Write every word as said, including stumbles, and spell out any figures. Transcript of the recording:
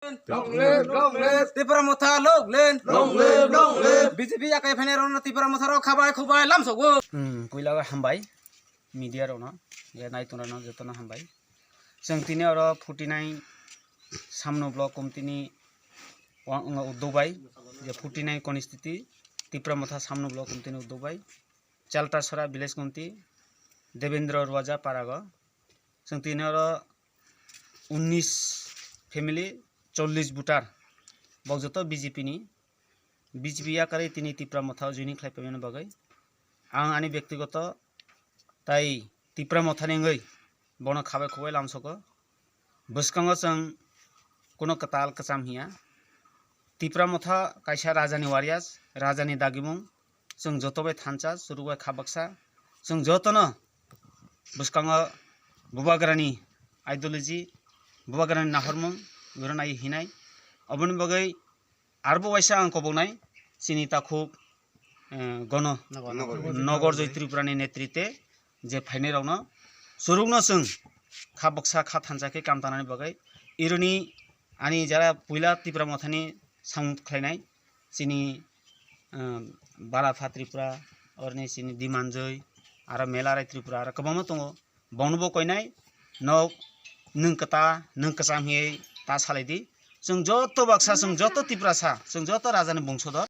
Long live, long live. Tipra Motha long live. Long live, long live. B J P yakai phainai rokno Tipra Motha rok khabai khubai lamsogo. Hmm, puila hambai media rokno, je naitung rokno jotono hambai. Chwng tini oro forty nine Samno block committee ni wa-, wngkha uddog bai, je forty nine constituency Tipra Motha Samno block committee ni uddog bai, Chaltasora village committee, Devendra Ruaja parago. Chwng tini oro unnish family, chollish voter, bo joto B J P ni, B J P yakarwi tini Tipra Motha o joining khlai paimani bagwi ang ani bektigoto tai Tipra Motha ni wngwi bono khabai khubai lamsogo. Bwskango chwng kuno kwtal kwcham hiya. Tipra Motha kaisa rajani warriors, rajani dagimung, chwng joto bai thansa, chwrwk bai kha baksa. Chwng jotono bwskango Bubagrani ideology, Bubagrani nahormung, oro nai hinai. Oboni bagwi arbo waisa ang koboknai, chini takhuk, eh, gono Nogor. Nogor Joy Tripura ni netrite je phainai rokno chwrwkno chwng kha baksa kha thansa khe kam tangnani bagwi ironi ani jara puila Tipra Mothani samung khlainai chini, eh, Bala Pha Tripura, orni chini Dimanjoi, aro Melarai Tripura, aro kwbangma tongo. Bonobo koinai, nok nwng kwta, nwng kwcham hiye ta salai di. Chwng joto baksa, chwng joto Tiprasa, chwng joto rajani bongsodo.